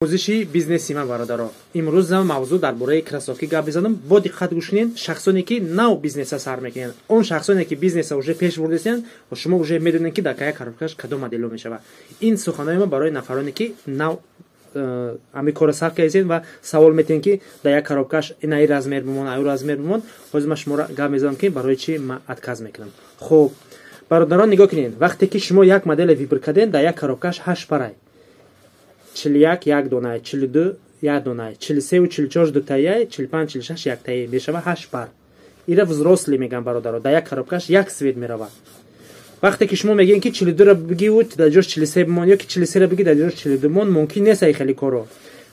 Омӯзиши бизнеси ман, бародаро, имрӯз мавзӯъ дар бораи кроссовки гап мезанам. Бо диққат гӯш кунед, шахсоне ки нав бизнеса сар мекунед, он шахсоне ки бизнеса уже пеш бурдесен, шумо уже медонед, ки дар кая коробкаш кадом модело мешавад. Ин суханои ма барои нафароне ки нав ҳамин корро сар кардесен ва савол метиҳем, ки дар як коробкаш инаи размер бимон, аю размер бимон. Ҳозир ман шуморо гап мезанам, ки барои чӣ ман отказ мекунам. Хуб, бародарон, нигоҳ кунед: вақте ки шумо як модела выбор кардем, дар як коробкаш ҳашт парай: 41 як донай, 42 як донай, 43-у 44 дутаяй, 45, 46 яктаи, мешава ҳашт пар. Ира взрослый меган, бародаро. Дар як коробкаш як цвет меравад. Вақте ки шумо мегӯед, ки 42-ро бигиву дар ҷош 43 бимон ё ки 43-ро биги, дар ҷош 42 бимон, мумкин нест ай хеле коро.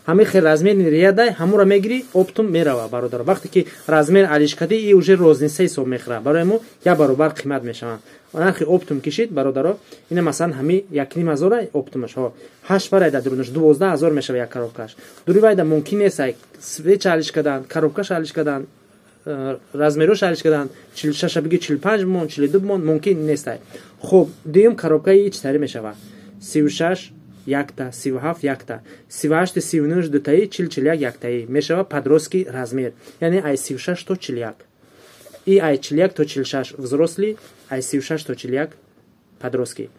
Ҳамин хел размери рядай, ҳамуро мегирӣ, оптом мерава, бародаро. Вақте ки размер алиш кардӣ, и уже розница ҳисоб мехӯрад, барои мо як баробар қимат мешаванд. Нархи оптом кишид, бародаро. Ина, масалан, ҳами 1,5 ҳазора оптомаш ҳо, ҳашт парай дар дурунаш, 12 000 мешава як коробкаш. Дури вайда мумкин нест ай свеча алиш кардан, коробкаш алиш кардан, размерош алиш кардан, 46-а биги, 45 бимон, 42 бимон, мумкин нест ай. Хуб, дуюм коробкаи чӣ тари мешава? 36 якта, 37 якта, 38, 39 дутаи, 40, 41 яктаи мешава. Подростки размер, яъне ай 36 то 41 и ай 41 то 46 взрослый, ай 36 то 41 подростки.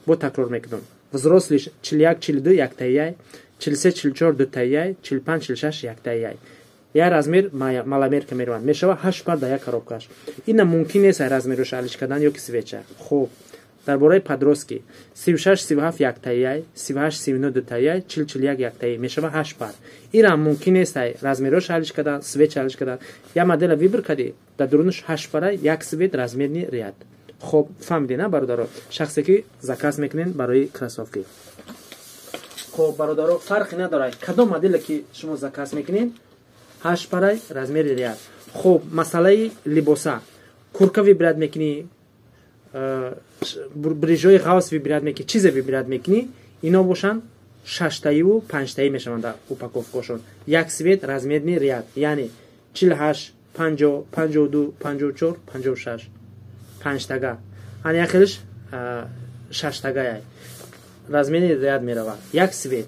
Бо такрор мекунам: взрослый 41, 42 яктаияй, 43, 44 дутаияй, 45, 46 яктаияй, як размер маломерка мераванд. Мешава ҳашт пар дар як коробкаш. Ина мумкин нест ай размерош алиш кардан ё ки свеча. Хуб, дар бораи подростки: 36, 37 яктаияй, 38, 39 дутаияй, 40, 41 яктаи, мешава ҳашт пар. Ирам мумкин нест ай размерош алиш кардан, свеча алиш кардан. Як модела выбор кардӣ, дар дурунаш ҳашт пара, як цвет, размерный ряд. Хоб, фаҳмидед, на, бародаро, шахсе ки заказ мекунед барои кроссовки? Хоб, бародаро, фарқе надорад, кадом моделе ки шумо заказ мекунед, ҳашт парай, размери ряд. Хуб, масъалаи либоса: куртка выбирать мекунӣ, брижои ғавс выбирать мекунӣ, чизе выбирать мекунӣ, ино бошанд шаштаиву панҷтаӣ мешаванд дар упаковкашон. Як цвет, размерный ряд, яъне 48, 50, 52, 54, 56, панҷтага, ана яхелиш шаштагая, размерный ряд меравад, як цвет.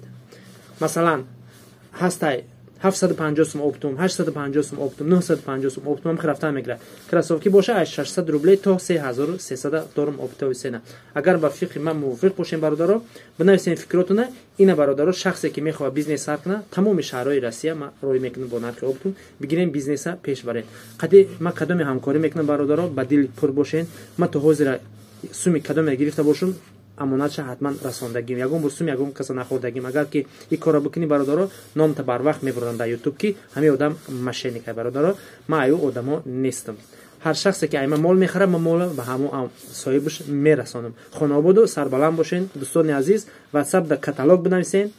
Масалан, ҳастай 750 сум оптом, 850 сум оптом, 950 сум оптом ҳам рафтан мегирад. Кроссовки боша, аз 600 рублей то 3300 дорум оптовый цена. Агар ба фикри ман мувофиқ бошем, бародаро, бинависем фикротуна. Ина, бародаро, шахсе ки мехоҳад бизнес сар кунад, тамоми шаҳрҳои Россия ма рӯй мекунам бо нархи оптом. Бигирем, бизнеса пеш барем. Қади ма кадоме ҳамкорӣ мекунам, бародаро, ба дил пур бошен. Ма то ҳозира суми кадоме гирифта бошум, амонатша ҳатман расондагим. Ягон бор сум ягон каса нахӯрдагим. Агар ки ин корро бикунӣ, бародаро, номта барвақт мебуранд дар Ютуб, ки ҳамин одам мошенника. Бародаро, ман аю одамо нестам. Ҳар шахсе ки айма мол мехарад, ма мола ба ҳамо соҳибаш мерасонам. Хонаободу сарбаланд бошен, дӯстони азиз. Ватсап да каталог бинависен,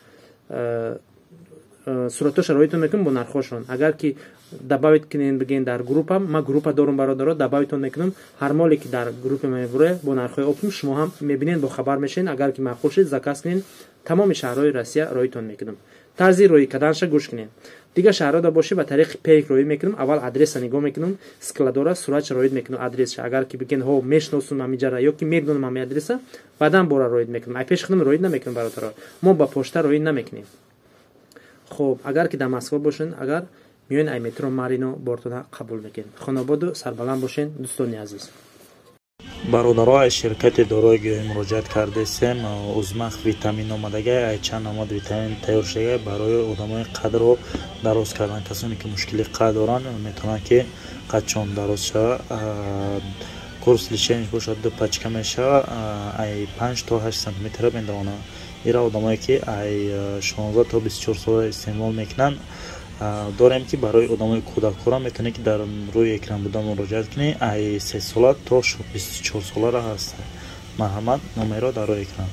суратоша роитон мекунем бо нархошон. Агар ки добавить кунен, бигӯен дар группам, ман группа дорум, бародаро, добавитон мекунам. Ҳар моле ки дар группа мебуре бо нархҳои оптом, шумо ҳам мебинед, бохабар мешавед. Агар ки маъқул шед, заказ кунед, тамоми шаҳрҳои Россия роитон мекунам. Тарзи роӣ карданша гӯш кунед. Дигар шаҳрҳода бошӣ, ба тариқи Пейк роӣ мекунам. Аввал адреса нигоҳ мекунам, складора суратша роид мекунам, адреса. Агар ки бигӯен: «Ҳо, мешиносум ҳамиҷара» ё ки «Медонам ҳами адреса», баъдан бора роид мекунам. Ай пеш худам роид намекунам, бародаро. Мо ба почта роид намекунем. Хуб, агар ки дар Москва бошед, агар миён ай метро Марино бортона қабул мекунем. Хонободу сарбаланд бошен, дӯстони азиз. Бародаро, аз ширкати дорои гиёҳӣ муроҷиат кардесем. Узмах витамин омадагай, ай чанд намуд витамин тайёр шудагай барои одамои қадро дароз кардан. Касоне ки мушкили қад доранд, метавонанд, ки қадшон дароз шава. Курс леченияш бошад, ду пачка мешава, ай 5 то 8 сантиметра медавонад. Ира одамое ки ай 16 то 24 сола истеъмол мекунанд. Дорем, ки барои одамои кӯдакҳоро метавонед, ки дар рӯи экран буда муроҷиат кунед, ай 3 сола то 24 соларо ҳаст. Марҳамат, номерро дар рӯи экран.